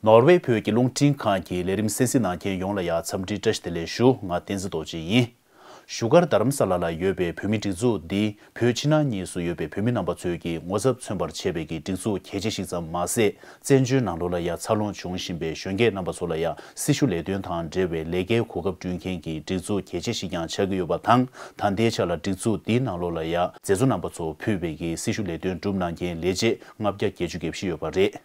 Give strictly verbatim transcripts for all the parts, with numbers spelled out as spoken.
ནོར་ཝེ་བོད་ཀྱི་རླུང་འཕྲིན་ཁང་གི་ལས་རིམ་གསན་གཟིགས་གནང་མཁན་ཡོངས་ལ་ཡང་འཚམས་འདྲི་བཀྲ་ཤིས་བདེ་ལེགས་ཞུ། ང་བསྟན་འཛིན་རྡོ་རྗེ་ཡིན། བཞུགས་སྒར་རྡ་རམ་ས་ལ་ལ་ཡོད་པའི་བོད་མིའི་སྒྲིག་འཛུགས་འདིས་བོད་ཕྱི་ནང་གཉིས་སུ་slag་ཡོད་པའི་བོད་མི་རྣམ་པ་ཚོས་ཀྱི་ངོ་ཚབ་མཚོན་པར་བྱས་པའི་གི་སྒྲིག་འཛུགས་གལ་ཆེ་ཞིག་ཙམ་མ་ཟད། བཙན་བྱོལ་ནང་ལོགས་ལ་ཡང་འཚར་ལོངས་བྱུང་བཞིན་པའི་གཞོན་སྐྱེས་རྣམ་པ་ཚོ་ལ་ཡང་སྲི་ཞུ་ལས་དོན་དང་འབྲེལ་བའི་ལས་ཀའི་གོ་སྐབས་བསྐྲུན་མཁན་གྱི་སྒྲིག་འཛུགས་གལ་ཆེ་ཞིག་ཀྱང་ཆགས་ཀྱི་ཡོད་པ་དང་། ད་ལྟའི་ཆ་ལ་སྒྲིག་འཛུགས་འདིའི་ནང་ལོགས་ལ་ཡང་མཛད་གཙོ་རྣམ་པ་ཚོ་ཕུད་པའི་གི་སྲི་ཞུ་ལས་དོན་བསྒྲུབས་གནང་མཁན་ལས་བྱེད་ལྔ་བརྒྱ་བརྒྱད་ཅུ་གྱ་བཞི་ཡོད་པ་རེད།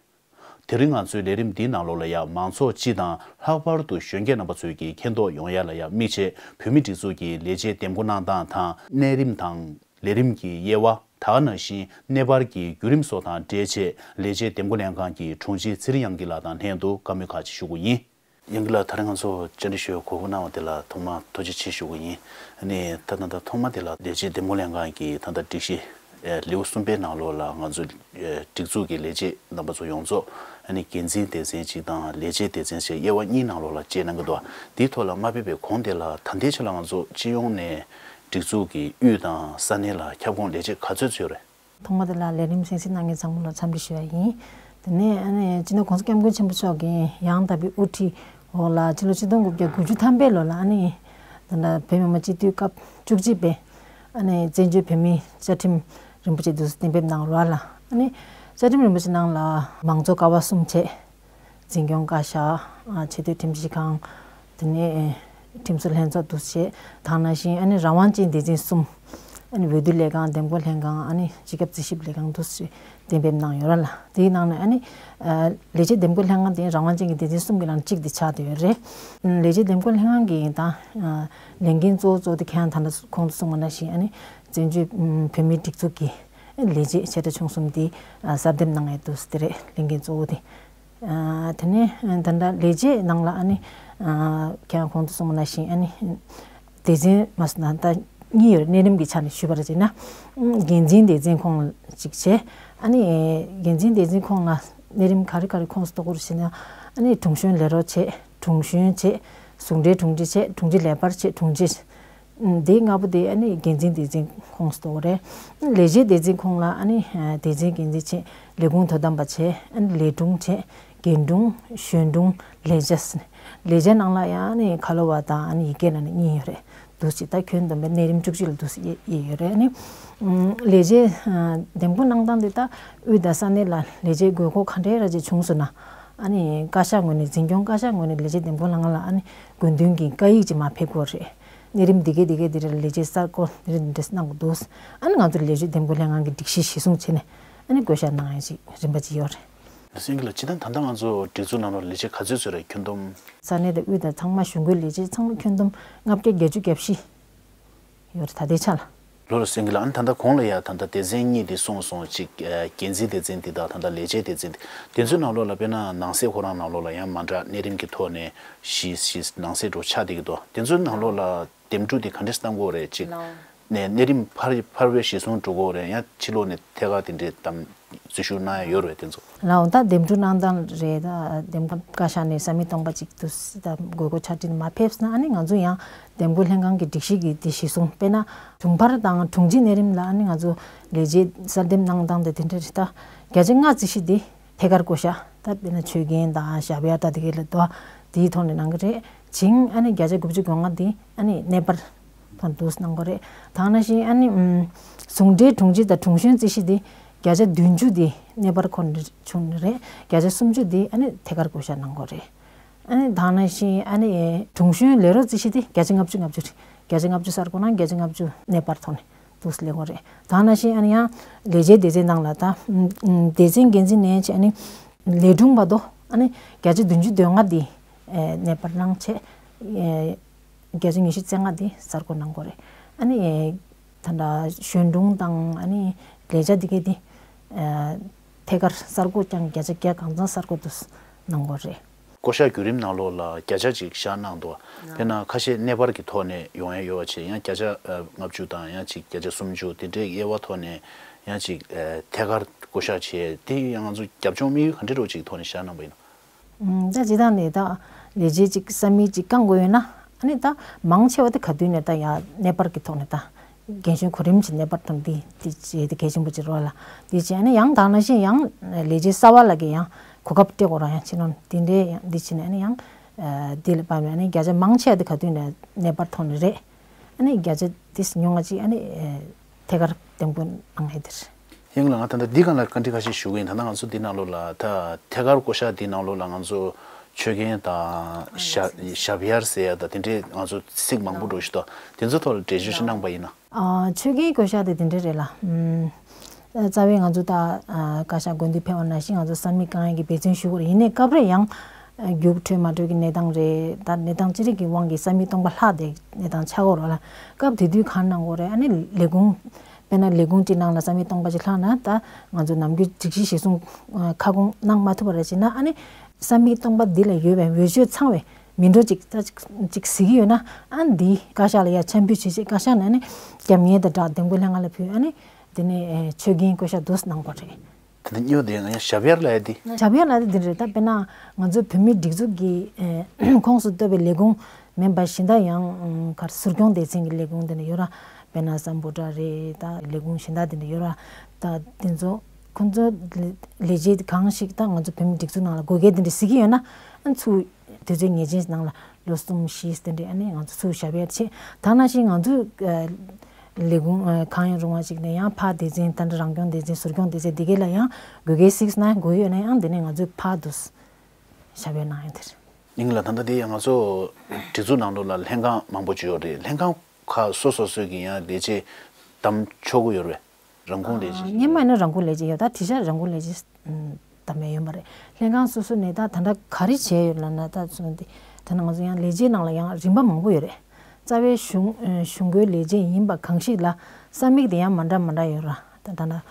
དེ་རིང་ང་ཚོའི་ལས་རིམ་འདིའི་ནང་ལོགས་ལ་ཡང་མང་ཚོགས་སྤྱི་དང་ལྷག་པར་དུ་གཞོན་སྐྱེས་རྣམ་པ་ཚོས་ཀྱི་མཁྱེན་རྟོགས་ཡོང་ཡ་ལ་ཡང་དམིགས་བྱས། བོད་མིའི་སྒྲིག་འཛུགས་ཀྱི་ལས་བྱེད་འདེམས་བསྐོ་གནང་སྟངས་དང་། གནས་རིམ་དང་ལས་རིམ་གྱི་དབྱེ་བ། ད་ག་ནང་བཞིན་གནས་སྤར་གྱི་བརྒྱུད་རིམ་སོགས་དང་འབྲེལ་བྱས། ལས་བྱེད་འདེམས་བསྐོ་ལྷན་ཁང་གི་དྲུང་ཆེ་ཚེ་རིང་དབྱངས་སྐྱིད་ལགས་དང་ལྷན་དུ་བཀའ་མོལ་ཁག་ཅིག་ཞུ་གི་ཡིན། དབྱངས་སྐྱིད་ལགས། ད་རེས་ང་ཚོ་བཅར་འདྲི་ཞུ་བའི་གོ་སྐབས་གནང་བ་དེ་ལ་ཐོག་མར་ཐུགས་རྗེ་ཆེ་ཞུ་གི་ཡིན། ཨ་ནི་ད་ད་ལྟ་ཐོག་མ་དེ་ལ་ལས་བྱེད་འདེམས་བསྐོ་ལྷན་ཁང་གི་ད་ལྟ་སྒྲིག་གཞི་ཨེ་ལེའུ་གསུམ་པའི་ནང་ལོགས་ལ་ང་ཚོ་ཨེ་སྒྲིག་འཛུགས་ཀྱི་ལས་བྱེད་རྣམ་པ་ཚོ་ཡོངས་རྫོགས་ཨ་ནི་འགན་འཛིན་སྡེ་ཚན་གཅིག་དང་ལས་བྱེད་སྡེ་ཚན་ཞེས་དབྱེ་བ་གཉིས་ནང་ལོགས་ལ་དབྱེ་གནང་གི་འདུག། དེའི་ཐོག་ལ་མ་ཕེབས་པའི་གོང་དེ་ལ་ད་ལྟའི་ཆ་ལ་ང་ཚོ་སྤྱི་ཡོངས་ནས་སྒྲིག་འཛུགས་ཀྱི་དབུས་དང་ས་གནས་ལ་ཁྱབ་ཁོངས་ལས་བྱེད་ག་ཚོད་ཙམ་ཡོད་རེད། ཐོག་མ་དེ་ལ་ལས་རིམ་གསན་གཟིགས་གནང་མཁན་ཚང་མ་ལ་འཚམས་འདྲི་ཞུ་བ་ཡིན། དེ་ནས་ཨ་ནི་སྤྱི་ནོར་༸གོང་ས་༸སྐྱབས་མགོན་ཆེན་པོ་མཆོག་གི་ཡང་དག་པའི་དབུ་ཁྲིད་འོག་ལ་ཕྱི་ལོ་ཆིག་སྟོང་དགུ་བརྒྱ་དགུ་བཅུ་ཐམ་པའི་ལོ་ལ་ཨ་ནི་ད་ལྟ་བོད་མི་མང་སྤྱི་འཐུས་སྐབས་བཅུ་གཅིག་པའི་ཨ་ནི་བཙན་བྱོལ་བོད་མིའི་བཅའ་ཁྲིམས་རིན་པོ་ཆེ་དེ་གཏན་འབེབས་གནང་རོགས་ལ། ཨ་ནི་བཅའ་ཁྲིམས་རིན་པོ་ཆེ་ནང་ལ་མང་གཙོ་ཀ་བ་གསུམ་བྱས། འཛིན་སྐྱོང་བཀའ་ཤག་ཆེས་མཐོའི་ཁྲིམས་ཞིབ་ཁང་། དེ་ནས་ཁྲིམས་བཟོ་ལྷན་ཚོགས་འདུ་བྱས། དེ་ནང་བཞིན་ཨ་ནི་རང་དབང་ཅན་སྡེ་ཚན་གསུམ། ཨ་ནི་འོས་བསྡུ་ལས་ཁང་། འདེམས་བསྐོ་ལྷན་ཁང་། ཨ་ནི་སྤྱི་ཁྱབ་རྩིས་ཞིབ་ལས་ཁང་འདུ་བྱས་གཏན་འབེབས་གནང་ཡོད་ར་ལ། དེའི་ནང་ནས་ཨ་ནི་ལས་བྱེད་འདེམས་བསྐོ་ལྷན་ཁང་དེ་རང་དབང་ཅན་གྱི་སྡེ་ཚན་གསུམ་གྱི་ནང་གཅིག་དེ་ཆགས་བསྡད་ཡོད་རེད། ལས་བྱེད་འདེམས་བསྐོ་ལྷན་ཁང་གི་ད་ལས་འགན་གཙོ་བོ་གཙོ་བོ་དེ་ཁྱེད་རང་ད་ལྟ་གོང་དུ་གསུངས་པ་ནང་བཞིན་ཨ་ནི་བཙན་བྱོལ་བོད་མིའི་སྒྲིག་འཛུགས་ཀྱི་ལས་བྱེད་ཆེ་ཕྲ་ཆུང་གསུམ་དེ་གསར་འདེམས་གནང་ཡས་འདུག་དེ་རེད། ལས་འགན་གཙོ་བོ་དེ། དེ་ནས་ད་ལྟ་ལས་བྱེད་ནང་ལ་ཨ་ནི་ཁྱེད་རང་གོང་དུ་གསུངས་པ་ནང་བཞིན་ཨ་ནི་སྡེ་ཚན་མ་སོང་ན་ད་གཉིས་ཡོད་རེད། གནས་རིམ་གྱི་ཆ་ནས་ཞུས་པ་རེད་ཅེ་ན། འགན་འཛིན་སྡེ་ཚན་ཁོངས་ལ་གཅིག་བྱས། ཨ་ནི་འགན་འཛིན་སྡེ་ཚན་ཁོངས་ལ་གནས་རིམ་ག་རེ་ག་རེ་ཁོངས་སུ་གཏོགས་དགོས་རེད་ཟེར་ན། ཨ་ནི་དྲུང་གཞོན་ལས་རོགས་བྱས། དྲུང་གཞོན་བྱས། ཟུང་འབྲེལ་དྲུང་ཆེ་བྱས། དྲུང་ཆེ་ལས་འཕར་བྱས། དྲུང་ཆེ། འདི་ལྔ་པོ་དེ་ཨ་ནི་འགན་འཛིན་སྡེ་ཚན་ཁོངས་སུ་གཏོགས་རེད། ལས་བྱེད་སྡེ་ཚན་ཁོངས་ལ་ཨ་ནི་སྡེ་ཚན་འགན་འཛིན་བྱས། ལས་ཁུངས་དོ་དམ་པ་བྱས། ཨ་ནི་ལས་དྲུང་བྱས། རྒན་དྲུང་། གཞོན་དྲུང་། ལས་བྱ་ཟེར། ལས་བྱ་ནང་ལ་ཡང་ཨ་ནི་ཁ་ལོ་བ་དང་ཨ་ནི་ཡི་གེ་ནང་ནས་གཉིས་ཡོད་རེད། འདུག་སེ་ད་ཁྱོན་བསྡོམས་པའི་གནས་རིམ་བཅུ་གཅིག་ལ་འདུག་སེ་དབྱེ་དབྱེ་ཡོད་རེད། ཨ་ནི་ལས་བྱེད་འདེམས་བསྐོ་གནང་སྟངས་དེ་ད་དབུས་དང་ས་གནས་ལ་ལས་བྱེད་དགོས་མཁོ་ག་འདྲའི་ར་ཅིག་བྱུང་སོང་ན། ཨ་ནི་བཀའ་ཤག་ངོས་ནས། འཛིན་སྐྱོང་བཀའ་ཤག་ངོས་ནས་ལས་བྱེད་འདེམས་བསྐོ་ལྷན་ཁང་ལ་ཨ་ནི་དགོས་འདུན་གྱི་བཀའ་ཡིག་ཅིག་མར་ཕེབས་ཀྱི་ཡོད་རེད། གནས་རིམ་འདི་གའི་འདི་གའི་འདི་རེད། ལས་བྱེད་གསར་བསྐོ་འདི་རེད། འདི་འདྲས་གནང་དགོས་འདུག། ཨ་ནི་ང་ཚོ་ལས་བྱེད་འདེམས་བསྐོ་ལྷན་ཁང་གི་སྒྲིག་གཞི་གཞིར་བཟུང་བྱས་ནས་ཨ་ནི་བསྐོ་བཞག་གནང་ཡ་ཅིག་རིམ་པ་ཅིག་ཡོད་རེད། ལགས་སོ། དབྱངས་སྐྱིད་ལགས། སྤྱིར་བཏང་ད་ལྟ་ང་ཚོ་སྒྲིག་འཛུགས་ནང་ལོགས་ལ་ལས་བྱེད་ག་ཚོད་ཙམ་རེད། ཁྱོན་བསྡོམས། ས་གནས་དང་དབུས་དང་ཚང་མ་གཞུང་སྒོའི་ལས་བྱེད་ཚང་མ་ཁྱོན་བསྡོམས་ལྔ་བརྒྱ་བརྒྱད་ཅུ་གྱ་བཞི་ཡོད་རེད་ད་ལྟའི་ཆ་ལ། ལགས་སོ། དབྱངས་སྐྱིད་ལགས། ཨ་ནི་ད་ལྟ་གོང་ལ་ཡ་ད་ལྟ་སྡེ་ཚན་གཉིས་དེ་གསུངས་སོང་། གཅིག་ཨ་འགན་འཛིན་སྡེ་ཚན་དེ་དང་ད་ལྟ་ལས་བྱེད་སྡེ་ཚན་དེ། དེ་ཚོའི་ནང་ལོགས་ལ་དཔེར་ན་ནང་གསེས་ཁོ་རང་ནང་ལོགས་ལ་ཡང་མ་འདྲ་གནས་རིམ་གྱི་ཐོག་ནས་གཞི་གཞི་ནང་གསེས་འདྲ་བོ་ཆགས་བསྡད་ཀྱི་འདུག། དེ་ཚོའི་ནང་ལོགས་ལ་འདེམས་སྒྲུག་དེ་ག་འདྲས་གནང་དགོས་རེད། གཅིག་ལགས། ནས་གནས་རིམ་འཕར་འཕར་བའི་གཞིར་བཟུང་འགྲོ་གི་རེད། ཡང་ཕྱི་ལོགས་ནས་ཐད་ཀར་དེ་འདྲའི་གཏམ་འཛུལ་ཞུགས་གནང་ཡ་ཡོད་རེད་དེ་ཚོ། ལགས་འོང་། ད་འདེམས་སྒྲུག་གནང་སྟངས་རེད། ད་འདེམས་ཁང་བཀའ་ཤག་ནས་ས་མིག་སྟོང་པ་གཅིག་ཏུ་ད་དགོས་མཁོ་ཆ་འགྲིག་ནས་མར་ཕེབས་སོང་ན། ཨ་ནི་ང་ཚོ་ཡང་འདེམས་བསྐོ་ལྷན་ཁང་གི་སྒྲིག་གཞི་གི་དེ་གཞིར་བཟུང་། དཔེར་ན་དྲུང་འཕར་དང་དྲུང་ཆེ་གནས་རིམ་ལ་ཨ་ནི་ང་ཚོ་ལས་བྱེད་གསར་འདེམས་གནང་སྟངས་དེ་དེ་འདྲ་རེད། ད་བརྒྱ་ཆ་ལྔ་རྩིས་གཞི་དེ་ཐད་ཀར་བསྐོ་བཞག། ད་དཔེར་ན་ཆོད་གན་དང་ཞབས་ཡ་ད་དེ་གའི་ལ་དོ་དེའི་ཐོག་ནས་གནང་གི་རེད། བྱིངས་ཨ་ནི་བརྒྱ་ཆ་དགུ་བཅུ་གོ་ལྔ་དེ་ཨ་ནི་གནས་སྤར་ཐོག་འདུག་གནང་དགོས་རེད། དེ་ནང་བཞིན་ཨ་ནི་ཨམ་ཟུང་འབྲེལ་དྲུང་ཆེ་དང་དྲུང་གཞོན་རྩིས་གཞི་དེ་བརྒྱ་ཆ་བདུན་ཅུ་དེ་གནས་སྤར་ཁོ་ནས་བྱུང་ནི་རེད། བརྒྱ་ཆ་སུམ་ཅུ་དེ་ཨ་ནི་ཐད་ཀར་བསྐོ་བཞག་གནང་དགོས་རེད། ཨ་ནི་དེ་ནང་བཞིན་ཨ་ནི་དྲུང་གཞོན་ལས་རོགས་རྩིས་གཞི་དེ་བརྒྱ་ཆ་ལྔ་བཅུ་ལྔ་བཅུ་རེད། བརྒྱ་ཆ་ལྔ་བཅུ་གསར་བསྐོ་གནང་། བརྒྱ་ཆ་ལྔ་བཅུ་གནས་སྤར་ཐོག་ནས་འདུག་སེ་སླེབས་ཀྱི་རེད། དེ་ནང་བཞིན་ཨ་ནི་ཡང་ལས་བྱེད་སྡེ་ཚན་ནང་ལ་ད་ཨམ་ཨམ་སྡེ་ཚན་འགན་འཛིན་ནས་བྱས་ཨ་ནི་ལས་དྲུང་བར་དུ་ཨ་ནི་བརྒྱ་ཆ་བདུན་ཅུ་དོན་ལྔ་དེ་ཨེ་གནས་སྤར་གནང་བྱས། ཨེ་བརྒྱ་ཆ་ཉི་ཤུ་རྩ་ལྔ་དེ་གསར་བསྐོ་གནང་དགོས་རེད། ཨ་ནི་ཨེ་ད་ལྟ་གཞོན་དྲུང་དང་ཨ་ནི་ལས་བྱ་དེ་གའི་དེ་ཨེ་ཐད་ཀར་གསར་བསྐོ་ཀྱང་བརྒྱ་ཆ་བརྒྱ་གང་འཚམ་གསར་བསྐོ་དུ་གནང་དགོས་རེད། བསྐོ་བཞག་བརྒྱུད་རིམ་ནང་ལོགས་ལ་བརྒྱ་ཆ་ཅིག་བཞག་གནང་འདུག། དཔེར་ན་ཁ་ཤས་གནས་སྤར་གྱི་ཐོག་ནས་ཡོང་ཡ་ཡོད་པ་བྱས། ཡང་བརྒྱ་ཆ་ལྔ་བཅུ་དང་ཡང་ཅིག་བརྒྱ་ཆ་སུམ་ཅུ་དེ་འདྲའི་དབྱེ་བ་ཐོག་ནས་ཡང་ཅིག་ཐད་ཀར་བསྐོ་བཞག་བྱས། དེ་ཡང་ང་ཚོ་རྒྱབ་ལྗོངས་དམིགས་ཡུལ་ག་འདྲ་འདྲ་བོ་ཅིག་ཐོག་ནས་བཞག་གནང་པ་ཡིན་ན། ད་སྤྱིར་བཏང་ནས་ད་ལས་བྱེད་ཅིག་ས་མིག་ཅིག་བསྐང་དགོས་ཡོད་ན། ཨ་ནི་ད་མང་ཆེ་བ་དེ་ག་དུས་ནས་ད་ཡང་གནས་སྤར་གྱི་ཐོག་ནས་ད་ རྒན་གཞོན་གོ་རིམ་གྱི་གནས་སྤར་དང་འདི་འདི་བྱས་ཏེ་གལ་ཆེན་པོ་ཅིག་རེད་ལ། འདི་བྱས་ནས་ཡང་དག་ནང་བཞིན་ཡང་ལས་བྱེད་གསར་པ་ལ་གི་ཡང་གོ་སྐབས་སྤྲད་དགོས་ར། ཡང་ཕྱི་ནང་འདི་འདྲའི་ཡང་འདི་བྱས་ནས་ཡང་འདི་ལ་བབས་ནས་བརྒྱ་ཆ་མང་ཆེ་བ་འདི་ག་དུས་ནས་གནས་སྤར་ཐོག་ནས་རེད། བརྒྱ་ཆ་འདི་ཉུང་ང་ཅིག་ཐད་ཀར་འདེམས་བསྐོ་གནང་ཡས་དེ་རེད། ཡིན་ལ་ང་ད་ལྟ་འདི་སྒང་ལ་བཀའ་འདྲི་ཁ་ཤས་ཞུ་གི་ཡིན། ད་ལྟ་ང་ཚོ་འདི་ནང་ལོགས་ལ་ད་ཐད་ཀར་བསྐོ་བཞག་འདི་ནང་ལོགས་ལ་ང་ཚོ་ཆོས་རྒན་དང་ཞབས་ཞབས་གཡར་ཟེར་ཡ་དང་དེ་འདྲའི་ང་ཚོ་ཚིག་མང་པོ་འགྲོ་ཞིག་འདུག་དེ་ཚོ་ཐོག་ལ་འགྲེལ་བརྗོད་ཞིག་གནང་པ་ཡིན་ན། ཨ། ཆོས་རྒན་བསྐོ་བཞག་དེ་དེ་འདྲ་རེད་ལ། ཨམ། རྩ་བའི་ང་ཚོ་ད་ཨ་བཀའ་ཤག་དགོན་སྡེ་ཕེབས་པ་ནང་བཞིན་ང་ཚོ་ས་མིག་བསྐང་ཡས་ཀྱི་འབད་བརྩོན་ཞུ་དགོས་རེད། ཡིན་ནའི་སྐབས་རེ་ཡང་རྒྱུགས་འཕྲོད་མ་འཕྲོད་ཀྱི་གནས་སྟངས་རེད། ད་གནས་སྟངས་ཅི་རིགས་ཀྱི་དབང་གིས་ས་མིག་སྟོང་པ་ལྷག་བསྡད་གནས་སྟངས་ཆགས་ཀྱི་ཡོད་རེད་ལ། སྐབས་དེ་དུས་གང་གནང་དགོས་རེད། ཨ་ནི་ལས་ཁུངས། དཔེར་ན་ལས་ཁུངས་གཅིག་ནང་ལ་ས་མིག་སྟོང་པ་ཅིག་ལྷག་ན། ད་ང་ཚོ་ནམ་རྒྱུན་སྒྲིག་གཞི་གཞིར་བཟུང་ཁ་སྐོང་གནང་མ་ཐུབ་པ་རེད་བྱས་ན། ཨ་ནི་ས་མིག་སྟོང་པ་འདི་ལ་ཡོད་པའི་འོས་ཆོས་ཚང་བའི་མི་འགྲོ་ཅིག་ད་ཅིག་ཅིག་གཟིགས་ཀྱི་ཡོད་ན། ཨ་ནི་འདི་བཀའ་ཤག་ལ་ཡར་འཆམ་འབུལ་བྱེད་ཆེད་བཀའ་ཤག་ནས་ཨ་ནི་རྒྱབ་གཉེར་དང་སྦྲགས་འདེམས་བསྐོ་ལྷན་ཁང་ལ་ཕུལ། ཨ་ནི་དེ་ནས་ཆོས་རྒན་བསྐོ་བཞག་འདུག་གནང་བ་རེད། དེ་ནས་སྨྱོ་དེ་ང་ཡང་ཞབས་གཡར་ལབ་ཡ་དེ། ཞབས་གཡར་ལབ་ཡ་དེ་འདི་རེད། ད་དཔེར་ན་ང་ཚོའི་བོད་མིའི་སྒྲིག་འཛུགས་ཀྱི་ཨེ་ཁོངས་སུ་གཏོགས་པའི་ལས་ཁུངས་མིན་པ་གཞན་དག་ཡང་ཨང་གར་ཟུར་སྐྱོང་སྡེ་ཚན་གྱི་ལས་ཁུངས་དེ་འདྲ་ཡོད་ར། དཔེར་ན་སམ་བྷོ་ཊ་རེད། ད་ལས་ཁུངས་གཞན་དག་དེ་འདྲ་ཡོད་ར། ད་དེ་ཚོ་ཁོང་ཚོ་ལས་བྱེད་གང་ཞིག་ད་ང་ཚོ་བོད་མིའི་སྒྲིག་འཛུགས་ནང་ལ་དགོས་གལ་དེ་འདྲ་གཟིགས་ཀྱི་ཡོད་ན། ཨ་ཚུར་དུས་ཚོད་ངེས་ཅན་ནང་ལ་ལོ་གསུམ་བཞི་དེ་འདྲ་ཨ་ནི་ང་ཚོ་ཚུར་ཞབས་གཡར་བྱེད། ད་ནང་བཞིན་ང་ཚོའི་ཨ་ལས་ཁུངས་ཨ་གང་ཡང་རུང་བ་ཞིག་ནས་ཡང་ཕར་སྡེ་ཚན་ད་ལྟ་རང་སྐྱོང་སྡེ་ཚན་ཟུར་སྐྱོང་སྡེ་ཚན་འདི་གའི་ལ་ཡང་དགོས་གལ་གཟིགས་ན་དགོས་ཡོད་ན་ཡང་འདི་ནས་ང་ཚོས་ཕར་དུ་ཞབས་གཡར་གནང་ཡ་དེ་རེད། ཡིན་ལ་ད་ལྟ་དེ་ཡང་ང་ཚོ་སྒྲིག་འཛུགས་ནང་ལོགས་ལ་ལྷན་ཁང་མང་པོ་ཅིག་ཡོད་རེད། ལྷན་ཁང་ཁག་སོ་སོ་སོས་ཀྱི་ཡང་ལས་བྱེད་བདམས་ཆོག་གི་ཡོད་རེད། རང་ཁུངས་ལས་བྱེད་སྔོན་མ་ཡིན་ན་རང་ཁུངས་ལས་བྱེད་ཡོད། ད་དེང་སང་རང་ཁུངས་ལས་བྱེད་བདམས་པ་ཡོད་མ་རེད། ལྷན་ཁང་སོ་སོ་ནས་ད་ད་ལྟ་ག་རེ་བྱས་ཡོད་ལབ་ན། ད་ཚུལ་འདི་ད་ནང་ང་ཚོ་ཡང་ལས་བྱེད་ནང་ལ་ཡང་རིམ་པ་མང་པོ་ཡོད་རེད། རྩ་བའི་གཞུང་གཞུང་སྒོའི་ལས་བྱེད་ཡིན་པ་གང་ཞིག་ལ་ས་མིག་དེ་ཡང་མ་འདྲ་མ་འདྲ་ཡོད་ར། ད་ད་ལྟ་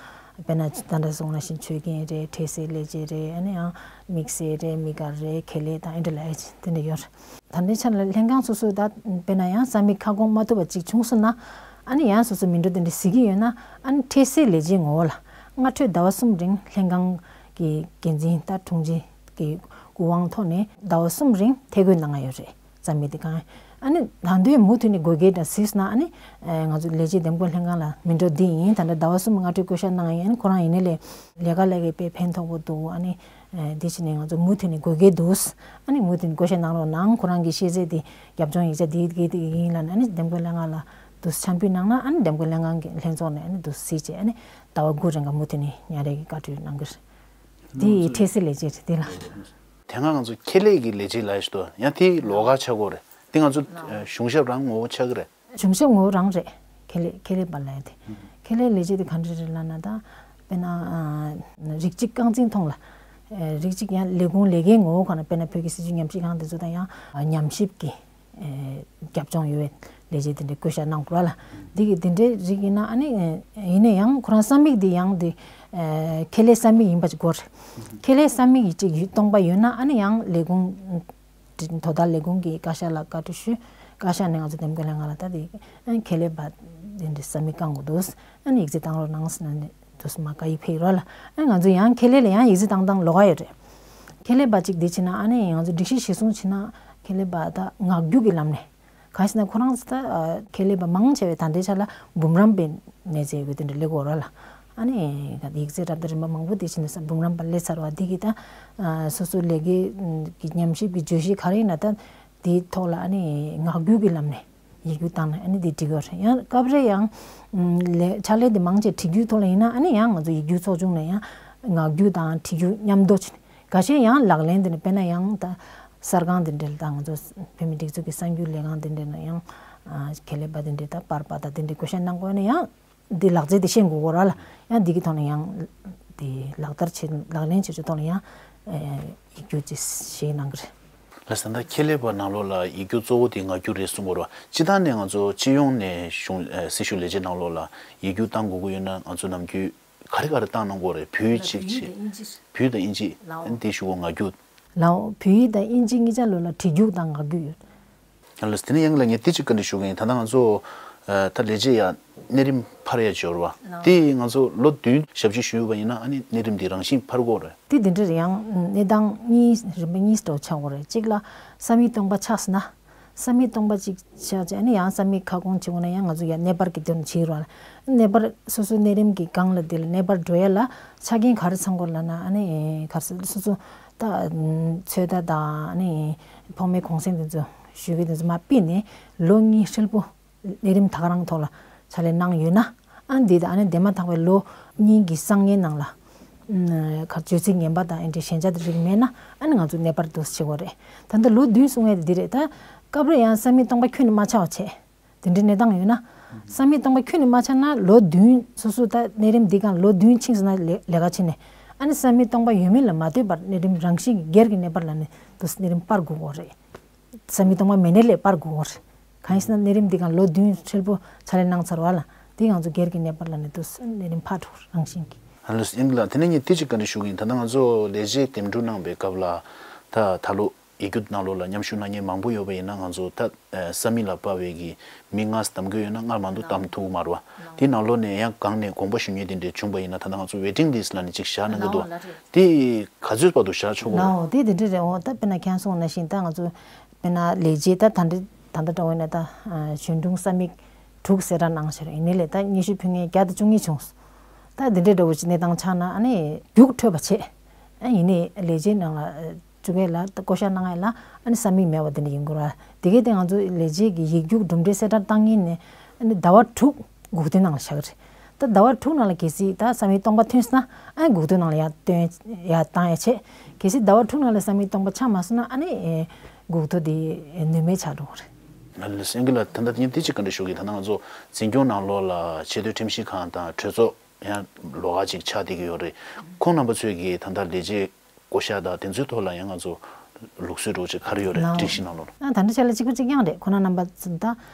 དཔེར་ན་ད་ལྟ་གསུངས་ན་བཞིན་ཆོས་རྒན་རེད། འཕྲལ་སེལ་ལས་བྱེད་རེད། ཨ་ནི་ཡང་དམིགས་བསལ་རེད། དམིགས་བཀར་རེད། ཁེ་ལས་དང་ཨེ་འདྲ་ལ་ཨེ་ཅི་དེ་འདྲ་ཡོད་རེད། ད་ལྟའི་ཆ་ལ་ལྷན་ཁང་སོ་སོ་ད་དཔེར་ན་ཡང་ས་མིག་ཁ་སྐོང་མ་ཐུབ་པ་ཅིག་བྱུང་སོང་ན། ཨ་ནི་ཡང་སོ་སོ་མི་འགྲོ་དེ་འདྲ་གཟིགས་ཀྱི་ཡོད་ན། ཨ་ནི་འཕྲལ་སེལ་ལས་བྱེད་ངོ་བོ་ལ་སྔ་འཕྲོས་ཟླ་བ་གསུམ་རིང་ལྷན་ཁང་གི་འགན་འཛིན་ད་དྲུང་ཆེ་གི་སྐུ་དབང་ཐོག་ནས་ཟླ་བ་གསུམ་རིང་ཐད་བསྐོ་གནང་ཡ་ཡོད་རེད། རྩ་མེད་དེ་གང་། ཨ་ནི་ད་དུང་མུ་མཐུད་ནས་དགོས་གལ་འདྲ་གཟིགས་ན། ཨ་ནི་ང་ཚོ་ལས་བྱེད་འདེམས་བསྐོ་ལྷན་ཁང་ལ་མི་འགྲོ་འདི་ཡིན། ད་ལྟ་ཟླ་བ་གསུམ་སྔ་འཕྲོས་བསྐོ་བཞག་གནང་ཡིན། ཨ་ནི་ཁོ་རང་ཡིན་ནའི་ལས་ལས་ཀ་ལས་ཀའི་དཔེ་ཕན་ཐོགས་པོ་འདུག་ཨ་ནི་འདི་བྱས་ནས་ང་ཚོ་མུ་མཐུད་ནས་དགོས་གལ་འདུག་ཨ་ནི་མུ་མཐུད་ནས་བསྐོ་བཞག་གནང་རོགས་གནང་། ཁོ་རང་གི་ཤེས་ཚད་དེ་རྒྱབ་ལྗོངས་ཡིག་ཆ་འདི་གི་དེ་ཡིན་ལབ་ནས། ཨ་ནི་འདེམས་བསྐོ་ལྷན་ཁང་ལ་དུ་འཆམ་འབུལ་གནང་ན། ཨ་ནི་འདེམས་བསྐོ་ལྷན་ཁང་གི་ལྷན་ཚོགས་ནས་ཨ་ནི་དུ་གཟིགས་བྱས། ཨ་ནི་ཟླ་བ་དགུ་རིང་ག་མུ་མཐུད་ནས་ཉར་ཡས་ཀྱི་བཀའ་འཁྲོལ་གནང་གི་རེད། དེ་ཡི་འཕྲལ་སེལ་ལས་བྱེད་རེད་དེ་ལ། དེ་སྔ་ང་ཚོ་ཁེ་ལས་ཀྱི་ལས་བྱེད་ལ་ཞིག་ཏུ་ཡང་དེ་ལོགས་ཀ་ཆགས་ཀྱི་ཡོད་རེད། དེ་ང་ཚོ་གཞུང་ཞབས་རང་ངོ་བོ་ཆགས་ཀྱི་རེད། གཞུང་ཞབས་ངོ་བོ་རང་རེད། ཁེ་ལས་ཁེ་ལས་པ་ལབ་ཡ་དེ། ཁེ་ལས་ལས་བྱེད་དེ་ག་འདྲ་རེད་ལབ་ན། ད་དཔེར་ན་རིགས་གཅིག་རྐང་འཛིན་ཐོག་ལ་རིགས་གཅིག་ཡང་ལས་ཁུངས་ལས་ཀའི་ངོ་བོ་ག་ན། དཔེར་ན་བོད་ཀྱི་སྲིད་བྱུས་ཉམས་ཞིབ་ཁང་དེ་ཚོ་དང་ཡང་ཉམས་ཞིབ་ཀྱི་རྒྱབ་ལྗོངས་ཡོད་པའི་ལས་བྱེད་དེ་འདྲའི་བསྐོ་བཞག་གནང་དགོས་ལ། འདི་གི་དེ་འདྲའི་རིགས་ཡིན་ན། ཨ་ནི་ཡིན་ན་ཡང་ཁོ་རང་ས་མིག་འདི་ཡང་དེ་ཁེ་ལས་ས་མིག་ཡིན་པ་ཅིག་དགོས་རེད། ཁེ་ལས་ས་མིག་ཡིན་ཅིག་ཡོད་སྟོང་པ་ཡོད་ན། ཨ་ནི་ཡང་ལས་ཁུངས་དོ་བདག་ལས་ཁུངས་ཀྱི་བཀའ་ཤག་ལ་བཀའ་འཁྲོལ་ཞུས། བཀའ་ཤག་ནས་ང་ཚོ་འདེམས་བསྐོ་ལྷན་ཁང་ལ་ད་དེ་ཁེ་ལས་པ་དེ་འདྲའི་ས་མིག་བསྐང་དགོས་འདུག་ཨ་ནི་ཡིག་ཚད་བཏང་རོགས་གནང་ཟེར་ནས་དུས་སུ་མ་བཀའ་ཡིག་ཕེབས་རོགས་ལ། ཨ་ནི་ང་ཚོ་ཡང་ཁེ་ལས་ལ་ཡང་ཡིག་ཚད་བཏང་སྟངས་ལོགས་ཀ་ཡོད་རེད། ཁེ་ལས་པ་གཅིག་དེ་བྱས་ན། ཨ་ནི་ང་ཚོ་སྒྲིག་གཞི་གཞིར་བཟུང་བྱས་ན་ཁེ་ལས་པ་ད་ངག་རྒྱུགས་ཀྱི་ལམ་ནས། གང་ཞེ་ན་ཁོ་རང་ཚོ་ད་ཁེ་ལས་པ་མང་ཆེ་བས་ད་ལྟའི་ཆ་ལ་འབུམ་རམས་པའི་གནས་ཚད་ཡོད་པའི་དེ་འདྲ་སླེབས་ཀྱི་ཡོད་རེད་ལ། ཨ་ནི་ཡིག་ཚད་རབ་དང་རིམ་པ་མང་པོ་དེ་བྱས་ནས་ས་འབུམ་རམས་པ་སླེབས་ཚར་བ་འདི་གི་ད་སོ་སོ་ལས་ཀའི་གི་ཉམས་ཞིབ་ཀྱི་བརྗོད་གཞི་ག་རེ་ཡིན་ན། ད་དེའི་ཐོག་ལ་ཨ་ནི་ངག་རྒྱུགས་ཀྱི་ལམ་ནས་ཡིག་རྒྱུགས་བཏང་ན་ཨ་ནི་དེ་འགྲིག་གི་ཡོད་རེད། ཡང་སྐབས་རེ་ཡང་ལས་ཕྱག་ལས་དེ་མང་ཆེ་བྲིས་རྒྱུགས་ཐོག་ལ་ཡིན་ན། ཨ་ནི་ཡང་ང་ཚོ་ཡིག་རྒྱུགས་ཚོགས་ཆུང་ནས་ཡང་ངག་རྒྱུགས་དང་བྲིས་རྒྱུགས་མཉམ་དུ་བྱས་ནས། ཁ་ཤས་ཡང་ལག་ལེན་དེ་འདྲ། དཔེར་ན་ཡང་ད་གསར་ཁང་དེ་འདྲ་ལ། ད་ང་ཚོ་བོད་མིའི་སྒྲིག་འཛུགས་ཀྱི་གསར་འགྱུར་ལས་ཁང་དེ་འདྲ་ན་ཡང་ཁེ་ལས་པ་དེ་འདྲ་ད་པར་པ་དང་དེ་འདྲ་བསྐོ་བཞག་གནང་དགོས་ན། ཡང་འདི་ལག་རྩལ་དེ་ཤེས་དགོས་ཀྱི་ཡོད་རེད་ལ། ཡང་འདི་གི་ཐོག་ནས་ཡང་དེ་ལག་བསྟར་བྱེད། ལག་ལེན་བྱེད་ཕྱོགས་ཐོག་ལ་ཡང་ཡིག་རྒྱུགས་ཅིག་བཞེས་གནང་གི་རེད། ལགས་སོ། ད་ཁེ་ལས་པ་ནང་ལོགས་ལ་ཡིག་རྒྱུགས་གཙོ་བོ་དེ་ངག་རྒྱུགས་རེད་གསུང་གི་ཡོད་རེད་བ། སྤྱིར་བཏང་ནས་ང་ཚོ་སྤྱི་ཡོངས་ནས་གཞུང་སྲིད་ཞུགས་ལས་བྱེད་ནང་ལོགས་ལ་ཡིག་རྒྱུགས་བཏང་དགོས་ཀྱི་ཡོད་ན། ང་ཚོ་ནམ་རྒྱུན་ག་རེ་ག་རེ་བཏང་གནང་དགོས་རེད། བོད་ཡིག་གཅིག་བྱས། བོད་ཡིག་དང་དབྱིན་ཇི། ལའོ། དེ་ཞུ་གོ་ངག་རྒྱུགས། ལའོ། བོད་ཡིག་དང་དབྱིན་ཇི་གཉིས་ཆ་ལོ་ལ་བྲིས་རྒྱུགས་དང་ངག་རྒྱུགས་ཡོད། ལགས་སོ། དེ་ནས་ཡང་ལ་ངས་དེ་གཅིག་བཀའ་འདྲི་ཞུ་གི་ཡིན། ད་ལྟ་ང་ཚོ་ད་ལས་བྱེད་ཡ་གནས་རིམ་འཕར་ཡ་འབྱོར་བ་དེ་ང་ཚོ་ལོ་བདུན་ཞབས་ཕྱི་ཞུས་པ་ཡིན་ན། ཨ་ནི་གནས་རིམ་འདི་རང་བཞིན་འཕར་དགོས་རེད། དེ་འདི་འདྲ་རེད། ཡང་གནས་སྟངས་གཉིས། རིམ་པ་གཉིས་འདྲ་བོ་ཆགས་དགོས་རེད། གཅིག་ལ་ས་མིག་སྟོང་པ་ཆགས་སོང་ན། ས་མིག་སྟོང་པ་གཅིག་བཞག་བྱས། ཨ་ནི་ཡང་ས་མིག་ཁ་སྐོང་བྱེད་དགོས་ན་ཡང་ང་ཚོ་ཡང་གནས་སྤར་གྱི་དོན་བྱེད་རོགས་ལ། གནས་སྤར་སོ་སོའི་གནས་རིམ་གྱི་སྒང་ལ་དེ་ལ་གནས་སྤར་འགྲོ་ཡ་ལ་ཆ་རྐྱེན་ག་རེ་ཚང་དགོས་ལབ་ན། ཨ་ནི་ག་རེ་ཟེར། སོ་སོ་ད་ཚོད་ལྟ་དང་། ཨ་ནི་ཕོགས་མའི་གུང་སེང་དེ་ཚོ་ཞུ་གི་དེ་ཚོ་མར་ཕུལ་ནས་ལོ་གཉིས་ཧྲིལ་པོ་གནས་རིམ་ད་ག་རང་ཐོག་ལ་ཕྱག་ལས་གནང་ཡོད་ན། ཨ་ནི་འདི་དང་། ཨ་ནི་དེ་མ་ཐག་པའི་ལོ་གཉིས་ཀྱི་སང་ཉིན་ནང་ལ་ཨ་ག་བརྗོད་ཚིག་ངན་པ་དང་ཨེ་འདྲའི་ཞན་ཆ་དེ་རིགས་མེད་ན། ཨ་ནི་ང་ཚོ་གནས་སྤར་དུ་བྱེད་དགོས་རེད། ད་ལྟ་ལོ་བདུན་གསུང་ཡས་དེ་འདི་རེད། ད་སྐབས་རེ་ཡང་ས་མིག་སྟོང་པ་ཁྱོན་ནས་མ་ཆགས་པ་བྱས། དེ་འདྲའི་གནས་སྟངས་ཡོད་ན། ས་མིག་སྟོང་པ་ཁྱོན་ནས་མ་ཆགས་ན། ལོ་བདུན་སོ་སོ་ད་གནས་རིམ་འདི་སྒང་ལོ་བདུན་ཕྱིན་སོང་ན་ལས་ལས་ཀ་ཕྱིན་ནས། ཨ་ནི་ས་མིག་སྟོང་པ་ཡོད་མེད་ལ་མ་ལྟོས་པར་གནས་རིམ་རང་བཞིན་གྱི་སྒེར་གྱི་གནས་སྤར་ལབ་ནས་དུ་གནས་རིམ་སྤར་དགོས་ཀྱི་རེད། ས་མིག་སྟོང་པ་མེད་ནའི་ལས་སྤར་དགོས་ཀྱི་རེད། གང་ཡིན་ཟེར་ན་གནས་རིམ་འདི་སྒང་ལོ་བདུན་ཧྲིལ་པོ་ཕྱག་ལས་གནང་ཚར་བ་ལ་དེ་ང་ཚོ་སྒེར་གྱི་གནས་སྤར་ལབ་ནས་དུ་གནས་རིམ་ཕར་འགྲོ་རང་བཞིན་གྱི། ཨ་ལགས་སོ། ཨིན་ལགས། དེ་ནས་ངས་དེ་གཅིག་བཀའ་འདྲི་ཞུ་གི་ཡིན། ད་ལྟ་ང་ཚོ་ལས་བྱེད་འདེམས་སྒྲུག་གནང་བའི་སྐབས་ལ། ད་ད་ལོ་ཡིག་རྒྱུགས་ནང་ལོགས་ལ་མཉམ་ཞུགས་གནང་མཁན་མང་པོ་ཡོད་པ་ཡིན་ན། ང་ཚོ་ད་ས་མིག་ལ་སྤར་བའི་གི་མི་ལྔ་བདམས་དགོས་ཡོད་ན་སྔར་མ་འདུག་བདམས་ཐུབ་ཀྱི་མ་རེད་པ། དེ་ནང་ལོགས་ནས་ཡང་སྒང་ནས་དགོངས་པ་ཞུ་མཁན་དེ་འདྲས་བྱུང་པ་ཡིན་ན། ད་ལྟ་ང་ཚོ་ཝེ་ཊིང་ལིསཊ་ལབ་ནས་ཅིག་བཞག་གནང་གི་འདུག་པ། དེ་ག་ཚོད་བར་དུ་བཞག་ཆོག་གི་རེད། ལའོ། དེ་དེ་འདྲས་རེད། འོ། ད་དཔེར་ན་ཁྱེད་གསུངས་ནང་བཞིན་ད་ང་ཚོ་དཔེར་ན་ལས་བྱེད་ད་ད་འདྲ་ད་ལྟ་འདྲ་བོ་ཡིན་ན་ད་གཞོན་དྲུང་ས་མིག་དྲུག་གསལ་བསྒྲགས་གནང་བཞག་རེད། ཡིན་ནའི་ལས་ད་སྙན་ཞུ་ཕུལ་མཁན་བརྒྱ་དང་བཅུ་གཉིས་བྱུང་སོང་། ད་དེ་འདྲས་འདྲ་བོ་ཅིག་གནས་སྟངས་ཆགས་ན་ཨ་ནི་རྒྱུགས་འཕྲོད་པ་བྱས། ཨ་ཡིན་ནའི་ལས་བྱེད་ནང་ལ་བཅུག་ཡས་ལ་ད་བསྐོ་བཞག་གནང་ཡས་ལ་ཨ་ནི་ས་མིག་མེད་པ་དེ་འདྲ་ཡིན་དགོས་ར། དེ་གས་དེ་ང་ཚོ་ལས་བྱེད་ཀྱི་ཡིག་རྒྱུགས་གྲུབ་འབྲས་གསལ་བསྒྲགས་བཏང་ཉིན་ནས་ཨ་ནི་ཟླ་བ་དྲུག་འགོག་སྡེ་ནང་ལ་བཞག་གི་རེད། ད་ཟླ་བ་དྲུག་ནང་ལ་གལ་སྲིད་ད་ས་མིག་སྟོང་པ་ཐོན་སོང་ན། ཨ་ནི་འགོག་སྡེ་ནང་ལ་ཡར་བཏོན་ཡར་བཏང་ཡས་བྱས། གལ་སྲིད་ཟླ་བ་དྲུག་ནང་ལ་ས་མིག་སྟོང་པ་ཆགས་མ་སོང་ན་ཨ་ནི་འགོག་སྡེ་དེ་ནུས་མེད་ཆགས་འགྲོ་གི་རེད། ཨ་ལགས་སོ། ཨིན་ལགས། ད་ལྟ་ངས་དེ་གཅིག་བཀའ་འདྲི་ཞུ་གི། ད་ལྟ་ང་ཚོ་འཛིན་སྐྱོང་ནང་ལོགས་ལ་ཆེས་མཐོའི་ཁྲིམས་ཞིབ་ཁང་དང་གྲོས་ཚོགས་ཡང་ལོགས་ཀ་ཅིག་ཆགས་བསྡད་ཀྱི་ཡོད་རེད། ཁོང་རྣམ་པ་ཚོས་ཀྱིས་ད་ལྟ་ལས་བྱེད་བསྐོ་བཞག་དང་དེ་ཚོའི་ཐོག་ལ་ཡང་ང་ཚོ་ལུགས་སྲོལ་འདྲ་བོ་ཅིག་ག་རེ་ཡོད་རེད། ལའོ། སྒྲིག་གཞི་ནང་ལོགས་ལ། ཨ་ད་ལྟ་ཆ་ལ་གཅིག་པ་གཅིག་རྐྱང་རེད། ཁོང་རྣམ་པ་ཚོ་ད་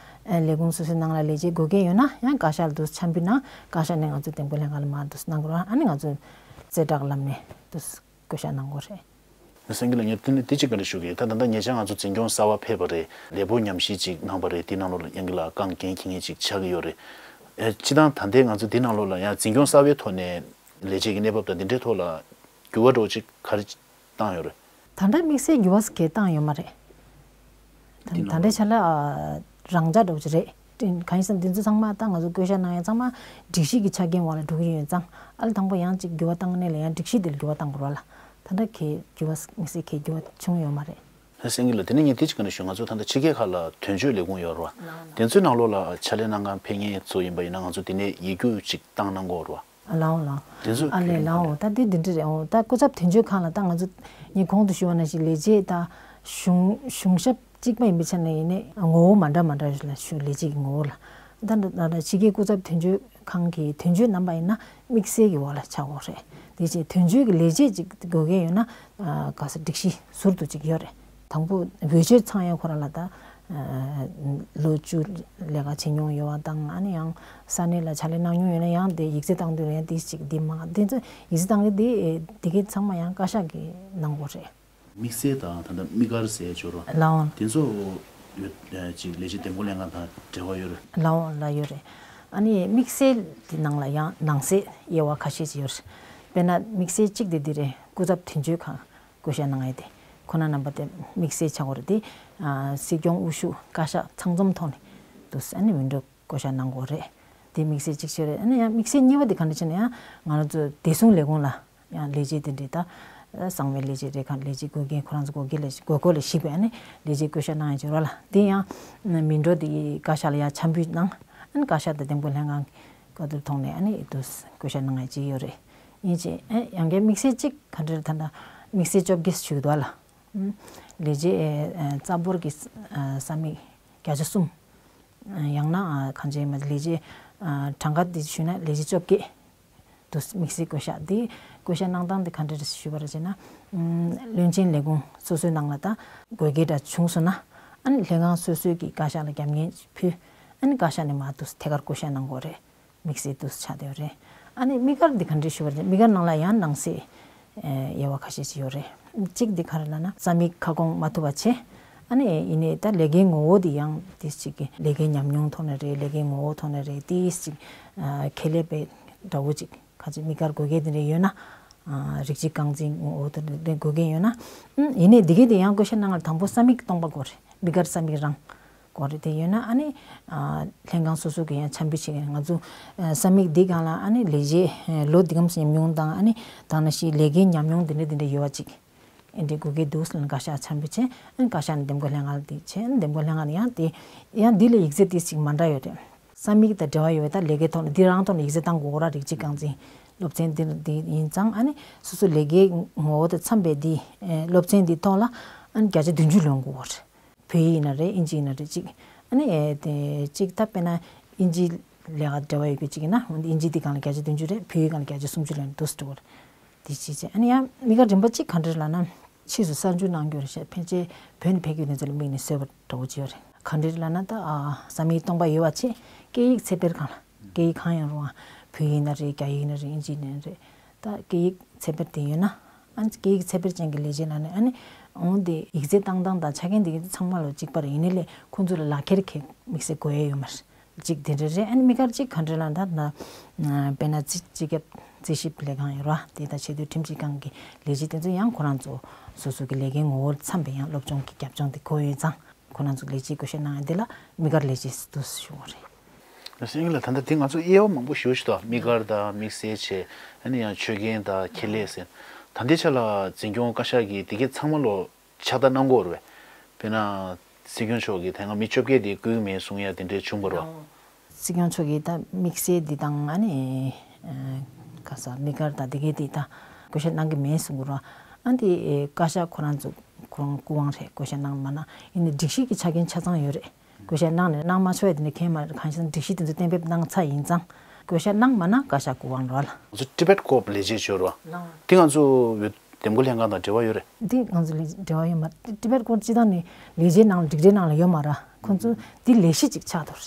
ལས་ཁུངས་སོ་སོའི་ནང་ལ་ལས་བྱེད་དགོས་མཁན་ཡོད་ན་ཡང་བཀའ་ཤག་ལ་དུ་འཆམ་འབུལ་གནང་། བཀའ་ཤག་ནས་ང་ཚོ་འདེམས་བསྐོ་ལྷན་ཁང་ལ་མར་དུ་གནང་དགོས་ར། ཨ་ནི་ང་ཚོ་གསལ་བསྒྲགས་ལམ་ནས་དུ་བསྐོ་བཞག་གནང་དགོས་རེད། སངས་རྒྱས་ལགས། ངས་དེ་ནས་དེ་གཅིག་བཀའ་འདྲི་ཞུ་གི་ཡིན། ད་ད་ལྟ་ཉེ་ཆར་ང་ཚོ་འཛིན་སྐྱོང་གསར་པ་ཕེབས་པ་རེད། ལས་སྦོ་ཉམས་ཞིབ་ཅིག་གནང་པ་རེད། དེ་ནང་ལོགས་ལ་ཡང་གི་ལ་རྐང་འགན་འཁྱེར་མཁན་ཅིག་ཆགས་ཀྱི་ཡོད་རེད། ཨེ་སྤྱིར་བཏང་ད་ལྟའི་ང་ཚོ་འདི་ནང་ལོགས་ལ་ཡང་འཛིན་སྐྱོང་གསར་པའི་ཐོག་ནས་ལས་བྱེད་ཀྱི་གནས་བབ་དང་འདི་འདྲའི་ཐོག་ལ་འགྱུར་བ་འདྲ་བོ་ཅིག་ག་རེ་བཏང་ཡོད་རེད། ད་ལྟ་དམིགས་བསལ་འགྱུར་བ་གང་བཏང་ཡོད་མ་རེད། ད་འདི་ནང་ད་ལྟའི་ལོགས་ཆ་ལ་ཨ་རང་འཇགས་འདྲ་བོ་ཅིག་རེད། གང་ཡིན་ཟེར་ན་འདི་ཚོ་ཚང་མ་ད་ང་ཚོ་བསྐོ་བཞག་གནང་ཡ་ཚང་མ་སྒྲིག་གཞི་གི་ཆ་རྐྱེན་འོག་ལ་འགྲོ་གི་ཡོད་ཙང་། ཨ་ལ་དང་པོ་ཡང་ཅིག་འགྱུར་བ་བཏང་ནས་ལ་ཡང་སྒྲིག་གཞི་དེ་ལ་འགྱུར་བ་བཏང་དགོས་ར་ལ། ད་ལྟ་གའི་འགྱུར་བ་དམིགས་བསལ་གའི་འགྱུར་བ་བྱུང་ཡོད་མ་རེད། ལགས་སོ། སངས་རྒྱས་ལགས། དེ་ནས་ངས་དེ་གཅིག་བཀའ་འདྲི་ཞུ། ང་ཚོ་ད་ལྟ་ཕྱི་རྒྱལ་ཁག་ལ་དོན་གཅོད་ལས་ཁུངས་ཡོད་རེད་པ། དེ་ཚོའི་ནང་ལོགས་ལ་ཕྱག་ལས་གནང་མཁན་ཕེབས་མཁན་ཚོ་ཡིན་པ་ཡིན་ན་ང་ཚོ་དེ་ནས་ཡིག་རྒྱུགས་ཅིག་བཏང་གནང་དགོས་རེད་པ། ལའོ་ལའོ། དེ་ཚོ་ཨ་ལས་ལའོ། ད་དེ་འདི་འདྲ་རེད། འོ་ད་སྐུ་ཚབ་དོན་གཅོད་ཁང་ལ་ད་ང་ཚོ་ངས་གོང་དུ་ཞུས་པ་ནང་བཞིན་ལས་བྱེད་ད་གཞུང་གཞུང་ཞབས་གཅིག་པ་ཡིན་པའི་ཆ་ནས་ཡིན་ནའི་ངོ་བོ་མ་འདྲ་མ་འདྲ་ལ་ཞུ། ལས་བྱེད་ཀྱི་ངོ་བོ་ལ། ད་ད་ད་ཕྱི་རྒྱལ་སྐུ་ཚབ་དོན་གཅོད་ཁང་གི་དོན་གཅོད་རྣམ་པ་ཡིན་ན་དམིགས་བསལ་གྱི་འོག་ལ་ཆགས་ཀྱི་ཡོད་རེད། དེ་བཞིན་དོན་གཅོད་ཀྱི་ལས་བྱེད་ཅིག་དགོས་མཁན་ཡོད་ན་ཨ་ག་ས་སྒྲིག་གཞི་ཟུར་དུ་ཅིག་ཡོད་རེད། དང་པོ་འོས་ཆོས་ཚང་ཡ་ཁོ་རང་ལ་ད་ཨ་ལོ་བཅུ་ལས་ཀ་བྱེད་མྱོང་ཡོད་པ་དང་། ཨ་ནི་ཡང་ས་གནས་ལ་ཕྱག་ལས་གནང་མྱོང་ཡོད་ན་ཡང་དེ་ཡིག་ཚད་བཏང་དུས་ལ་ཡང་དེ་ཅིག་དེ་མ་དེ་ཚོ་ཡིག་ཚད་བཏང་གི་དེ་དེ་གའི་ཚང་མ་ཡང་བཀའ་ཤག་གིས་གནང་དགོས་རེད། དམིགས་བསལ་དང་ད་ལྟ་དམིགས་བཀར་ཟེར་ཡ་ཅིག་ཡོད་རེད་པ། ལའོ། དེ་ཚོ་ཡོད་ཅིག་ལས་བྱེད་འདེམས་བསྐོ་ལྷན་ཁང་དང་འབྲེལ་བ་ཡོད་རེད། ལའོ་ལ་ཡོད་རེད། ཨ་ནི་དམིགས་བསལ་དེ་ནང་ལ་ཡང་ནང་གསེས་དབྱེ་བ་ཁ་ཤས་ཅིག་ཡོད་རེད། དཔེར་ན་དམིགས་བསལ་གཅིག་དེ་འདི་རེད། སྐུ་ཚབ་དོན་གཅོད་ཁང་བསྐོ་བཞག་གནང་ཡས་དེ་ཁོ་ན་རྣམ་པ་དེ་དམིགས་བསལ་ཆགས་ཀྱི་ཡོད་རེད། དེ་ཨ་སྲིད་སྐྱོང་དབུ་བཞུགས་བཀའ་ཤག་ཚང་འཛོམས་ཐོག་ནས་དུ་ཨ་ནི་མི་འགྲོ་བསྐོ་བཞག་གནང་དགོས་རེད། དེ་དམིགས་བསལ་གཅིག་ཤོས་རེད། ཨ་ནི་ཡང་དམིགས་བསལ་གཉིས་པ་དེ་ག་འདྲ་ཞེ་ན་ཡང་ང་རང་ཚོ་བདེ་སྲུང་ལས་ཁུངས་ལ་ཡང་ལས་བྱེད་དེ་འདྲའི་ད་གསང་བའི་ལས་བྱེད་རེད། ག་ལས་བྱེད་དགོས་མཁན་ཁོ་རང་ཚོ་དགོས་མཁན་ལ་དགོས་མཁོ་ལ་གཞིགས་པའི་ཨ་ནི་ལས་བྱེད་བསྐོ་བཞག་གནང་ཡ་ཅིག་ཡོད་རེད་པ་ལ། དེ་ཡང་མི་འགྲོ་དེ་བཀའ་ཤག་ལ་ཡང་འཆམ་འབུལ་གནང་། ཨ་ནི་བཀའ་ཤག་དང་འདེམས་བསྐོ་ལྷན་ཁང་གི་བཀའ་བསྡུར་ཐོག་ནས་ཨ་ནི་དུ་བསྐོ་བཞག་གནང་ཡ་ཅིག་ཡོད་རེད། ཡིན་ཅིག་ཨ་ཡང་བསྐྱར་དམིགས་བསལ་གཅིག་ག་འདྲ་རེད། ད་ལྟ་དམིགས་བསལ་བཅོ་བརྒྱད་ཞུ་གི་འདུག་པ་ལ། ལས་བྱེད་རྩ་འབོར་གྱི་ས་མིག་བརྒྱ་ཆ་གསུམ། ཡང་ན་གང་ཅི་མ་ལས་བྱེད་གྲངས་ཀ་འདི་ཞུས་ན་ལས་བྱེད་བཅོ་བརྒྱད་དུ་དམིགས་བསལ་བསྐོ་བཞག་འདི་བསྐོ་བཞག་གནང་སྟངས་འདི་ག་འདྲ་རེད་ཞུས་པ་རེད་ཅེ་ན། བློན་ཆེན་ལས་ཁུངས་སོ་སོའི་ནང་ལ་ད་དགོས་གལ་འདྲ་བྱུང་སོང་ན་ཨ་ནི་ལྷན་ཁང་སོ་སོའི་གི་བཀའ་ཤག་ལ་རྒྱབ་གཉེར་ཕུལ། ཨ་ནི་བཀའ་ཤག་ནས་མར་དུ་ཐད་ཀར་བསྐོ་བཞག་གནང་དགོས་རེད། དམིགས་བསལ་དུ་ཆགས་བསྡད་ཡོད་རེད། ཨ་ནི་དམིགས་བཀར་འདི་ག་འདྲ་ཞུ་བ་རེད། དམིགས་བཀར་ནང་ལ་ཡང་ནང་གསེས་དབྱེ་བ་ཁ་ཤས་ཤིག་ཡོད་རེད། གཅིག་འདི་ག་རེ་ལབ་ན་ས་མིག་ཁ་སྐོང་མ་ཐུབ་པ་བྱས། ཨ་ནི་ཡིན་ནའི་ད་ལས་ཀའི་ངོ་བོ་འདི་ཡང་ཏིས་ཅིག་གི་ལས་ཀའི་ཉམས་མྱོང་ཐོག་ནས་རེད། ལས་ཀའི་ངོ་བོ་ཐོག་ནས་རེད། ཏིས་ཅིག་ཁེ་ལས་པའི་འདྲ་བོ་ཅིག་ཁ་ཅིག་དམིགས་བཀར་དགོས་གལ་འདི་འདྲ་ཡོད་ན། རིགས་གཅིག་རྐང་འཛིན་ངོ་བོ་དེ་འདྲ་དགོས་གལ་ཡོད་ན། ཡིན་ནའི་འདི་གའི་དེ་ཡང་བསྐོ་བཞག་གནང་བར་དང་པོ་ས་མིག་སྟོང་པ་དགོས་རེད། མི་སྒེར་ས་མིག་རང་སྐོར་རེད། དེ་ཡོད་ན་ཨ་ནི་ལྷན་ཁང་སོ་སོ་གི་ཡང་འཆམ་འབུལ་བྱེད་མཁན། ང་ཚོ་ས་མིག་འདི་སྒང་ལ་ཨ་ནི་ལས་བྱེད་ལོ་འདི་གམ་ཉམས་མྱོང་དང་ཨ་ནི་དེ་ནང་བཞིན་ལས་ཀའི་ཉམས་མྱོང་འདི་འདྲ་འདི་འདྲ་ཡོད་པ་ཅིག་ཨེ་འདྲའི་དགོས་ཀྱི་འདུག་ཟེར་ནས་བཀའ་ཤག་འཆམ་འབུལ་བྱས། ཨ་ནི་བཀའ་ཤག་ནས་འདེམས་བསྐོ་ལྷན་ཁང་ལ་འདི་བྱས། ཨ་ནི་འདེམས་བསྐོ་ལྷན་ཁང་ནས་ཡང་དེ་ཡང་འདི་ལ་ཡིག་ཚད་དེ་ཞིག་མ་འདྲ་ཡོད་རེད། ས་མིག་དང་འབྲེལ་བ་ཡོད་པའི་ད་ལས་ཀའི་ཐོག་ནས་འདི་རང་ཐོག་ནས་ཡིག་ཚད་བཏང་དགོས་ར། རིགས་གཅིག་རྐང་འཛིན་སློབ་ཚན་འདི་འདི་ཡིན་ཙང་། ཨ་ནི་སོ་སོ་ལས་ཀའི་ངོ་བོ་དང་འཚམ་པའི་འདི་སློབ་ཚན་འདི་ཐོག་ལ་ཨ་ནི་བརྒྱ་ཆ་བདུན་ཅུ་ལོན་དགོས་རེད། བོད་ཡིག་ཡིན་ན་རེད། ཨིན་ཇི་ཡིན་ན་རེད། གཅིག་ཨ་ནི་དེ་གཅིག་ད་དཔེར་ན་ཨིན་ཇི་ལས་ཀ་འབྲེལ་བ་ཡོད་རྒྱུ་གཅིག་ཡིན་ན། ཨིན་ཇི་འདི་སྒང་ལ་བརྒྱ་ཆ་བདུན་ཅུ་རེད། བོད་ཡིག་སྒང་ལ་བརྒྱ་ཆ་སུམ་ཅུ་ལོན་འདུག་ཟེར་འགྲོ་གི་རེད། དེ་བྱས་བྱས་ཨ་ནི་ཡང་དམིགས་བཀར་རིམ་པ་གཅིག་ག་འདྲ་ལབ་ན། ཕྱིས་སུ་གསར་འཇུག་གནང་རྒྱུར་ཕལ་ཆེར་བོད་ནས་ཕེབས་མཁན་དེ་ཚོ་ལ་དམིགས་ནས་བཟོས་པ་འདྲ་བོ་ཅིག་ཡོད་རེད། ག་འདྲ་ལབ་ན་ད་ས་མིག་སྟོང་པ་ཡོད་པ་བྱས། སྐད་ཡིག་ཚད་འཕེར་སྒང་ལ། སྐད་ཡིག་གང་ཡང་རུང་བ། བོད་ཡིག་ཡིན་ན་རེད། རྒྱ་ཡིག་ཡིན་ན་རེད། ཨིན་ཇི་ཡིན་ན་རེད། ད་སྐད་ཡིག་ཚད་འཕེར་དེ་ཡོད་ན། ཨ་ནི་སྐད་ཡིག་ཚད་འཕེར་ཅན་གྱི་ལས་བྱེད་ལ་ནི་ཨ་ནི་འོང་དེ་ཡིག་ཚད་བཏང་སྟངས་དང་ཆ་རྐྱེན་དེ་ག་ཚང་མ་ལོ་གཅིག་པ་རེད། ཡིན་ནའི་ལས་ཁོང་ཚོ་ལ་ལག་ཁྱེར་གྱི་དམིགས་བསལ་དགོས་ཡས་ཡོད་མ་རེད། གཅིག་དེ་འདྲ་རེད། ཨ་ནི་དམིགས་བཀར་གཅིག་ག་འདྲ་ལབ་ན་ད་ན་དཔེར་ན་སྤྱི་སྤྱི་ཁྱབ་རྩིས་ཞིབ་ལས་ཁང་ཡོད་ར། དེ་དང་ཆེས་མཐོའི་ཁྲིམས་ཞིབ་ཁང་གི་ལས་བྱེད་དེ་ཚོ་ཡང་ཁོ་རང་ཚོ་སོ་སོ་གི་ལས་ཀའི་ངོ་བོར་འཚམ་པའི་ཡང་སློབ་སྦྱོང་གི་རྒྱབ་ལྗོངས་དེ་དགོས་ཡོད་ཙང་། ཁོ་རང་ཚོ་ལས་བྱེད་བསྐོ་བཞག་གནང་ཡ་དེ་ལ་དམིགས་བཀར་ལས་བྱེད་ཟེར་དུས་ཞུ་བ་རེད། ལགས་སོ། ཨིན་ལགས། ད་ལྟ་དེ་ང་ཚོ་དབྱེ་བ་མང་པོ་ཞུ་ཞུ་དང་། དམིགས་བཀར་དང་དམིགས་བསལ་བྱས། ཨ་ནི་ཡང་ཆོད་མཁན་དང་ཁེ་ལས་ཟེར། ད་ལྟའི་ཆ་ལ་འཛིན་སྐྱོང་བཀའ་ཤག་གིས་དེ་གའི་ཚང་མ་ལོ་ཕྱག་བསྟར་གནང་གི་ཡོད་རེད་པས། དཔེར་ན་སྲིད་སྐྱོང་མཆོག་གིས་དེ་སྔ་མི་བཅོ་བརྒྱད་དེ་བསྐོ་གི་མེད་གསུང་ཡ་དེ་འདྲས་བྱུང་བ་རེད་པ། སྲིད་སྐྱོང་མཆོག་གིས་ད་དམིགས་བསལ་འདི་དང་ཨ་ནི་ཨ་ག་ས་དམིགས་བཀར་དང་དེ་གའི་དེ་ད་བསྐོ་བཞག་གནང་གི་མེད་གསུང་གི་རེད་པ། ཨ་འདི་ཨེ་བཀའ་ཤག་ཁོ་རང་ཚོ་ཁོ་རང་སྐུ་དབང་རེད། བསྐོ་བཞག་གནང་མ་གནང་ཡིན་ནའི་སྒྲིག་གཞི་གི་ཆ་རྐྱེན་ཆ་ཚང་ཡོད་རེད། བསྐོ་བཞག་གནང་ནས་གནང་མ་ཆོག་ཡ་དེ་འདྲ་གང་ཡང་མ་རེད། གང་ཞིག་སྒྲིག་གཞི་དེ་ཚོ་གཏན་འབེབས་གནང་ཚར་ཡིན་ཙང་། བསྐོ་བཞག་གནང་མ་གནང་བཀའ་ཤག་སྐུ་དབང་རེད་པ། ང་ཚོ་ཊི་བེཊ་ཀོར་པ་ལས་བྱེད་ཅིག་ཡོད་རེད་པ། དེ་ང་ཚོ་འདེམས་བསྐོ་ལྷན་ཁང་དང་འབྲེལ་བ་ཡོད་རེད། འདི་ང་ཚོ་ལས་འབྲེལ་བ་ཡོད་མ་རེད། ཊི་བེཊ་ཀོར་པ་སྤྱི་བཏང་ནས་ལས་བྱེད་ནང་ལ་སྒྲིག་གྲལ་ནང་ལ་ཡོད་མ་རེད། ཁོང་ཚོ་འདི་ལས་གཞི་ཅིག་ཆགས་འདུག་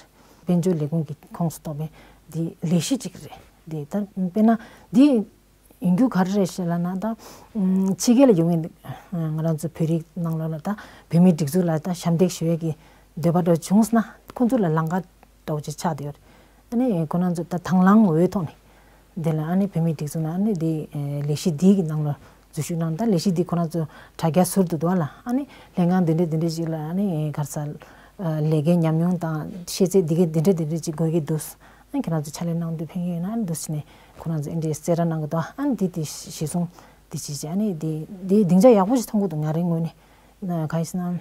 རེད། དཔལ་འབྱོར་ལས་ཁུངས་ཀྱི་ཁོངས་སུ་གཏོགས་པའི་འདི་ལས་གཞི་ཅིག་རེད། འདི་ད་དཔེར་ན་འདི་ཡིན་རྒྱུ་ག་རེ་རེད་ཞེས་ལབ་ན། ད་ཕྱི་རྒྱལ་ལ་ཡོང་མཁན་ང་རང་ཚོ་བོད་རིགས་ནང་ལོགས་ལ་ད་བོད་མིའི་སྒྲིག་འཛུགས་ལ་ད་ཞབས་འདེགས་ཞུ་ཡས་ཀྱི་འདོད་པ་འདྲ་བྱུང་སོང་ན། ཁོང་ཚོ་ལ་ལམ་ཁ་འདྲ་བོ་ཅིག་ཆགས་བསྡད་ཡོད་རེད། ཨ་ནི་ཁོ་རང་ཚོ་ད་དང་བླངས་འོས་ཐོག་ནས་དེ་ལ་ཨ་ནི་བོད་མིའི་སྒྲིག་འཛུགས་ནང་ཨ་ནི་དེ་ལས་གཞི་འདི་གི་ནང་ལ་འཛུལ་ཞུགས་གནང་། ད་ལས་གཞི་འདི་ཁོ་རང་ཚོ་དྲ་རྒྱ་ཟུར་དུ་འདུག་པ་ལ། ཨ་ནི་ལྷན་ཁང་འདི་འདྲ་འདི་འདྲ་ཅིག་ལ་ཨ་ནི་ག་རེ་ཟེར་ལས་ཀའི་ཉམས་མྱོང་དང་ཤེས་ཚད་འདི་ག་འདི་འདྲ་འདི་འདྲ་ཅིག་དགོས་ཀྱི་འདུག་ཨ་ནི་ཁྱེད་རང་ཚོ་ཕྱག་ལས་གནང་དུས་ཕན་གྱི་ཡོད་ན། ཨ་ནི་འདུག་ཟེར་ནས་ཁོ་རང་ཚོ་ཨེ་འདྲའི་གསལ་བསྒྲགས་གནང་གི་འདུག་ཨ་ནི་འདི་དེ་གཞི་བཟུང་འདི་བྱས་བྱས། ཨ་ནི་འདི་འདི་སྡིངས་ཆ་ཡག་པོ་ཞིག་མཐོང་གི་འདུག་ང་རའི་ངོས་ནས། ན་གང་ཡིན་ཟེར་ན།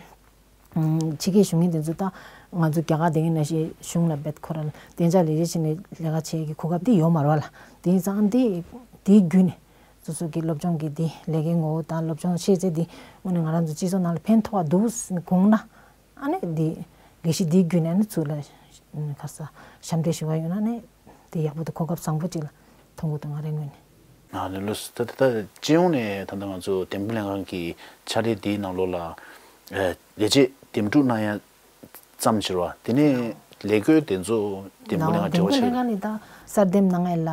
ཕྱི་རྒྱལ་བཞུགས་མཁན་དེ་ཚོ་ད་ང་ཚོ་རྒྱ་གར་དེ་གའི་ནང་བཞིན་གཞུང་ལ་བེད་ཁོ་རང་བདེ་འཇགས་ལས་རེས་བྱས་ནས་ལས་ཀ་བྱེད་ཀྱི་གོ་སྐབས་དེ་ཡོད་མ་རེད་པ་ལ། དེ་ཡིན་ཙང་དེ་དེའི་བརྒྱུད་ནས་སོ་སོ་གི་སློབ་སྦྱོང་གི་དེ་ལས་ཀའི་ངོ་བོ་དང་སློབ་སྦྱོང་ཤེས་ཚད་དེ་དངོས་གནས་ང་རང་ཚོ་སྤྱི་ཚོགས་ནང་ལ་ཕན་ཐོགས་པ་འདུག་དགོངས་ན། ཨ་ནི་དེ་ལས་གཞི་དེའི་བརྒྱུད་ནས་ཨ་ནི་ཚུར་ལ་ག་རེ་ཟེར་ཞབས་འདེགས་ཞུ་བ་ཡོད་ན་ནི་དེ་ཡག་པོ་འདུག་གོ་སྐབས་བཟང་པོ་ཅིག་ལ་མཐོང་གི་འདུག་ང་རའི་ངོས་ནས། ཨ་ནི་ལགས་སོ། ད་ད་ད་སྤྱི་ཡོངས་ནས་ད་ལྟ་ང་ཚོ་འདེམས་བསྐོ་ལྷན་ཁང་གི་ཕྱག་ལས་འདིའི་ནང་ལོགས་ལ་ཨ་ལས་བྱེད་འདེམས་སྒྲུག་གནང་ཡ་ཙམ་ཅིག་རེད་པ། དེ་ནས་ལས་བགོས་དེ་ཚོ་འདེམས་བསྐོ་ལྷན་ཁང་འབྲེལ་བ་ཆགས་ཡོད། འདེམས་བསྐོ་ལྷན་ཁང་ནས་ད་གསར་འདེམས་གནང་ཡ་ལ་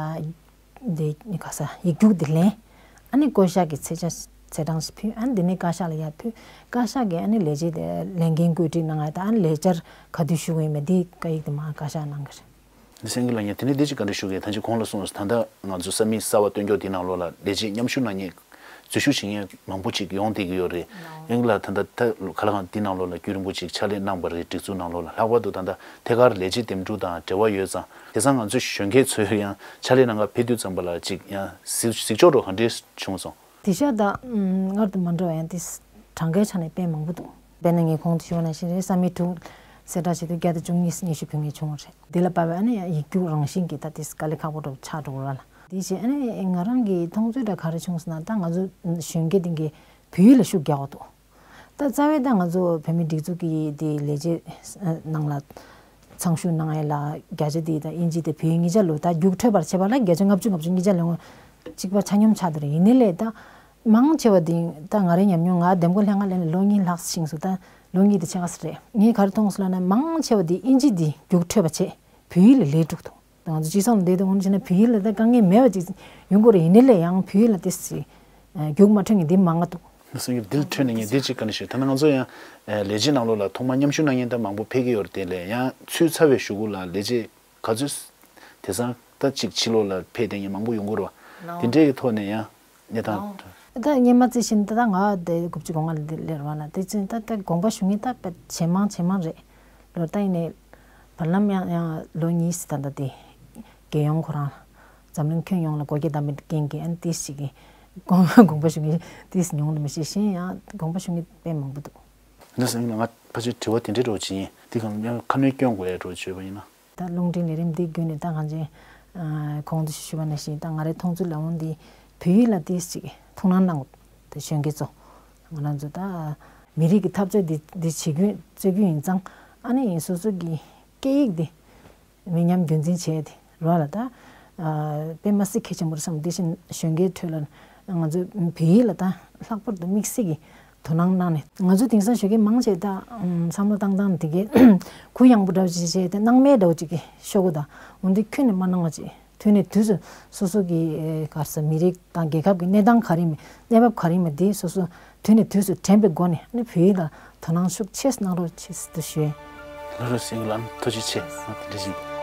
དེ་ག་རེ་ཟེར་ཡིག་རྒྱུགས་དེ་ལེན། ཨ་ནི་བསྐོ་བཞག་གི་ཚེས་ཆ་ཚེས་གྲངས་ཤིག་ཕུལ། ཨ་ནི་དེ་ནས་བཀའ་ཤག་ལ་ཡར་ཕུལ། བཀའ་ཤག་གིས་ཨ་ནི་ལས་བྱེད་དེ་ལས་འགན་བཀོད་སྒྲིག་གནང་ཡ་དང་། ཨ་ནི་ལས་བཅར་ག་དུས་ཞུ་གི་ཡིན་མིན་དེ་བཀའ་ཡིག་དེ་མར་བཀའ་ཤག་གནང་གི་རེད། འདི་སེང་གེ་ལགས་ཉིད་དེ་ནས་འདི་ཅིག་བཀའ་འདྲི་ཞུ་གི་ཡིན། ད་ཅི་གོང་ལ་གསུངས་སོང་། ད་ལྟ་ང་ཚོ་ས་མིག་གསར་པ་སྟོན་རྒྱུ་འདི་ནང་ལོགས་ལ་ལས་བྱེད་མཉམ་ཞུགས་གནང་མཁན་འཛུལ་ཞུགས་བྱེད་མཁན་མང་པོ་ཅིག་ཡོང་བསྡད་ཀྱི་ཡོད་རེད། ཨང་། ཡང་ལ་ད་ལྟ་ད་ག་ལ་གང་འདི་ནང་ལོགས་ལ་རྒྱུན་རིང་པོ་ཅིག་ཕྱག་ལས་གནང་པ་རེད། སྒྲིག་འཛུགས་ནང་ལོགས་ལ། ལྷག་པར་དུ་ད་ལྟ་ཐད་ཀར་ལས་བྱེད་འདེམས་སྒྲུག་དང་འབྲེལ་བ་ཡོད་ཙང་། དེང་སང་ང་ཚོ་གཞོན་སྐྱེས་ཚོས་ཡང་ཕྱག་ལས་གནང་ག་ཕེབས་དུས་ཙམ་པ་ལ་ཅིག་ཡང་གཟིགས་གཟིགས་ཕྱོགས་འདྲ་བོ་ག་འདྲས་བྱུང་སོང་། དེང་སང་ད་ཨམ་སྔར་དང་མ་འདྲ་བ་ཡང་དེ་གྲངས་ཀའི་ཆ་ནས་དཔེ་མང་པོ་འདུག་དཔེར་ན་ངས་གོང་དུ་ཞུས་པ་ནང་བཞིན་རེད། ས་མིག་དྲུག་གསལ་བསྒྲགས་བྱེད་དུས་བརྒྱ་དང་བཅུ་གཉིས་ཉི་ཤུ་ཕུལ་མཁན་བྱུང་བ་རེད། དེ་ལ་དཔག་པའི་ཨ་ནི་ཡིག་རྒྱུགས་རང་བཞིན་གྱིས་ད་དེ་དཀའ་ལས་ཁག་པོ་འདྲ་བོ་ཆགས་འགྲོ་གི་རེད་ལ། དེ་བཞིན་ཨ་ནི་ང་རང་གི་མཐོང་ཚུལ་འདྲ་ག་རེ་བྱུང་སོང་ན། ད་ང་ཚོ་གཞོན་སྐྱེས་དེ་གའི་བོད་ཡིག་ལ་ཤུགས་རྒྱག་གི་འདུག་ད་རྩ་བའི་ད་ང་ཚོ་བོད་མིའི་སྒྲིག་འཛུགས་ཀྱི་དེ་ལས་བྱེད་ནང་ལ་ཚང་ཞུགས་གནང་ཡས་ལ་བརྒྱ་ཆ་དེ་ད་ཨིན་ཇི་དང་བོད་ཡིག་གཉིས་ཆ་ལོ་ད་རྒྱུགས་འཕྲོད་པར་བྱེད་པ་ལ་བརྒྱ་ཆ་ལྔ་བཅུ་ལྔ་བཅུ་གཉིས་ཆ་ལོན་གཅིག་པ་ཆ་སྙོམས་ཆགས་བསྡད་རེད། ཡིན་ནའི་ལས་ད་མང་ཆེ་བ་དེ་ད་ང་རའི་ཉམས་མྱོང་ང་འདེམས་བསྐོ་ལྷན་ཁང་ལ་ནི་ལོ་གཉིས་ལྷག་ཕྱིན་སོང་། ད་ལོ་གཉིས་དེ་ཕྱེད་ཀ་ཙམ་རེད། ངས་ག་རེ་མཐོང་སོང་ལབ་ན། མང་ཆེ་བ་དེ་ཨིན་ཇི་དེ་རྒྱུགས་འཕྲོད་པ་བྱས་བོད་ཡིག་ལ་ལས་འགྲོ་གི་འདུག་ད་ང་ཚོ་སྤྱི་ཚོགས་ནང་བསྡད་དུས་འོང་བྱས་ན་བོད་ཡིག་ལ་ད་དཀའ་ངལ་མེད་པ་ཅིག་ཡོང་གི་རེད། ཡིན་ནའི་ལས་ཡང་བོད་ཡིག་ལ་ཏོག་ཙམ་རྒྱུགས་མ་འཕྲོད་མཁན་དེ་མང་ང་འདུག་སོང་གི། འདིར་འཕྲོས་ནས་ངས་འདི་གཅིག་བཀའ་འདྲི་ཞུ། ད་ནང་ང་ཚོ་ཡང་ལས་བྱེད་ནང་ལོགས་ལ་ཐོག་མར་མཉམ་ཞུགས་གནང་མཁན་ད་མང་པོ་ཕེབས་ཀྱི་ཡོད་རེད། དེ་ལས་ཡང་ཚུད་ཚར་བའི་གཞུག་གུ་ལ་ལས་བྱེད་ག་ཚོད་དེང་སང་ད་གཅིག་ཕྱི་ལོགས་ལ་ཕེབས་བསྡད་མཁན་མང་པོ་ཡོང་གི་རེད་པ། དེ་འདྲའི་གི་ཐོག་ནས་ཡང་གནས་སྟངས། ད་སྔོན་མ་རྩིས་བཞིན་ད་ང་དེ་དགུ་བཅུ་གོ་ལྔ་ལ་འདི་སླེབས་པ་ན་དེ་ཚོ་ད་ད་དགོངས་པ་ཞུ་མཁན་ད་དཔེ་ཇེ་མང་ཇེ་མང་རེད། ལོ་ད་ཡིན་ནའི་བར་ལམ་ཡང་ཡང་ལོ་གཉིས་ཙམ་ད་ད་དེ་རྒྱལ་ཡོངས་ཁོ་རང་འཛམ་གླིང་ཁྱོན་ཡོངས་ལ་སྒོ་འགྱེད་བཏང་བའི་རྐྱེན་གྱིས་ཨ་ནི་ཏིས་ཞིག་གིས་དགོངས་དགོངས་པ་ཞུ་མཁན་ཏིས་ཉུང་དུ་མི་ཤེས་གཞན་ཡང་དགོངས་པ་ཞུ་མཁན་དཔེ་མང་པོ་འདུག། འདི་ཟེར་ན་ང་ཕལ་ཆེར་དྲི་བ་དེ་འདྲའི་འདྲ་བོ་ཅིག་ཡིན། དེ་གང་ཡང་ཁ་སྣོན་སྐྱོན་དགོས་ཡ་འདྲ་བོ་བརྗོད་པ་ཡིན་ན། ད་རླུང་འཕྲིན་ལས་རིམ་འདི་བརྒྱུད་ནས་ད་གང་ཅི་གོང་དུ་ཞུས་པ་ནང་བཞིན་ད་ང་རའི་མཐོང་ཚུལ་ལ་འོང་འདི་བོད་ཡིག་ལ་ཏིས་ཅིག་ཐུགས་སྣང་གནང་དགོས། ད་གཞོན་སྐྱེས་ཚོ་ང་རང་ཚོ་ད་མི་རིགས་ཀྱི་འཐབ་རྩོད་འདི་འདི་བྱེད་རྒྱུ་རྩོད་རྒྱུ་ཡིན་ཙང་ཨ་ནི་སོ་སོ་གི་སྐད་ཡིག་འདི་མི་ཉམས་རྒྱུན་འཛིན་བྱས་ཏེ་རོགས་ལ་ད་དཔེ་མ་སྲིད་གལ་ཆེན་པོ་རེད་བསམ། དེ་བཞིན་གཞོན་སྐྱེས་ཁྲོད་ལ་ང་ཚོ་བོད་ཡིག་ལ་ད་ལྷག་པར་དུ་དམིགས་བསལ་གྱི་དོ་སྣང་གནང་ནས་ང་ཚོ་དེང་སང་ཞོགས་ཀས་མང་ཆེ་ད་བསམ་བློ་བཏང་སྟངས་དེ་གས་གུ་ཡངས་པོ་འདྲ་བོ་ཅིག་བྱས་ཏེ་སྣང་མེད་འདྲ་བོ་ཅིག་གི་ཤོག་གུ་ད་འོན་ཏེ་ཁྱོན་ནས་མ་གནང་བ་ཅིག་དུས་ནས་དུས་སུ་སོ་སོ་གི་ག་རེ་ཟེར་མི་རིགས་དང་རྒྱལ་ཁབ་ཀྱི་གནས་སྟངས་ག་རེ་ཡིན་མིན་གནས་བབ་ག་རེ་ཡིན་མིན་དེ་སོ་སོ་དུས་ནས་དུས་སུ་དྲན་པའི་སྒོ་ནས་ཨ་ནི་བོད་ཡིག་ལ་དོ་སྣང་ཤུགས་ཆེ་གནང་རོགས་ཞེས་དུ་ཞུ། ལགས་རེད། སེང་གེ་ལགས་ཐུགས་རྗེ་ཆེ། དེ་འདྲ་ཞིག